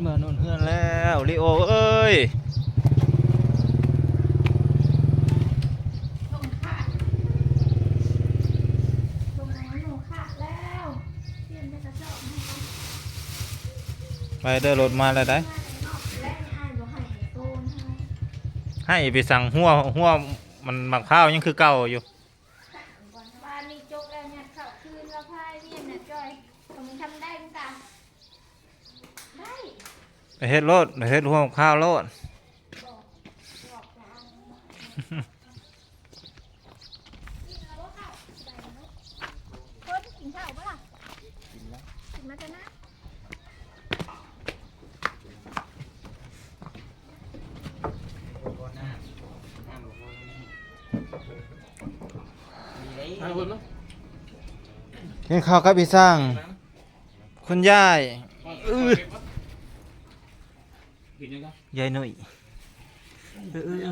ເມືອໂນນເຮືອນແລ້ວ ລີໂອເອີຍ. ໄປເດີ ລົດມາແລ້ວໄດ໋. ໃຫ້ໄປສັ່ງຫົວ ຫົວມັນໝາກພ້າວຍັງຄືເກົ່າຢູ່. ບ້ານນີ້ຈົກແລ້ວ ຍັດເຂົ້າຄືນລະພາຍ ວຽນນະຈ້ອຍ ກໍມັນທຳໄດ້ ມັນກະໄດ້ ໄປເຮັດໂລດ ໄປເຮັດຫົວໝາກພ້າວໂລດ. ຄົນກິນເຂົ້າບໍ່ລະ? ກິນແລ້ວ ກິນມາແຕ່ນາ. ກິນເຂົ້າກັບອີ່ຊ່າງ ຄຸນຍາຍ. ຢາຍໜຸ້ຍ ເອີ ເອີ ເອີ.